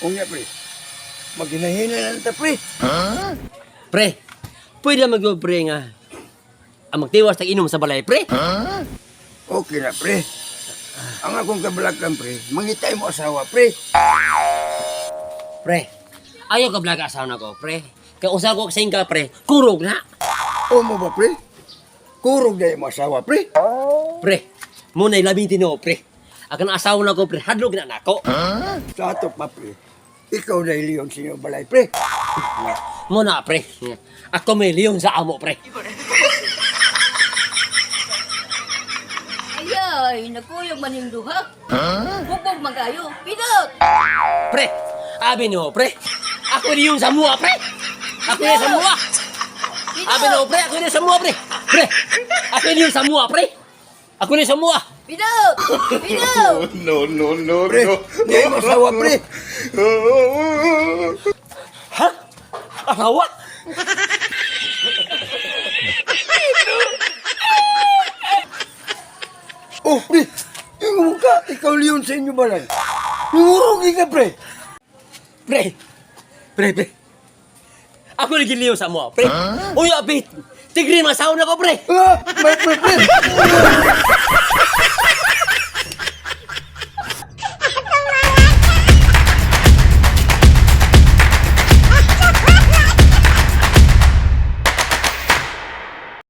Unya, pre. Maghinahina lang ta, pre. Pre, pwede mag pre nga. Ang magtiwas tag inom sa balay, pre. Okay na, pre. Ang akong kabalakan, pre, mangitay mo asawa, pre. Pre, ayaw ka blaga asawa na ko, pre. Kaya usa ko sa ka, pre. Kurog na. O mo ba, pre? Kurog na mo asawa, pre. Pre, muna labing tinoo, pre. Akan asawa na ko, pre. Hadlok na nako. Sa ato pa, pre. Ikaw na leon sa inyong balay, pre. Muna, pre. Ako may leon sa amo, pre. Ayay, nagkuyog man yung duha. Hubog man kayo. Pidot! Pre, abi niyo, pre. Ako leon sa mua, pre. Ako leon sa mua. Abi niyo, pre. Ako leon sa mua, pre. Pre, ako leon sa mua, pre. Ako leon sa mua. Pidot! Pidot! No, no, no, Pre, no. niya mo asawa, pre. Ha? Asawa? Oh, pre. Ingon ka, ikaw leon sa inyong balay. Nangurog ka, pre. Pre! Pre, pre. Ako lagi liyo sa mo, pre. Uy, abit! Tigre, masaw na ko, pre! Ah, may pre, pre.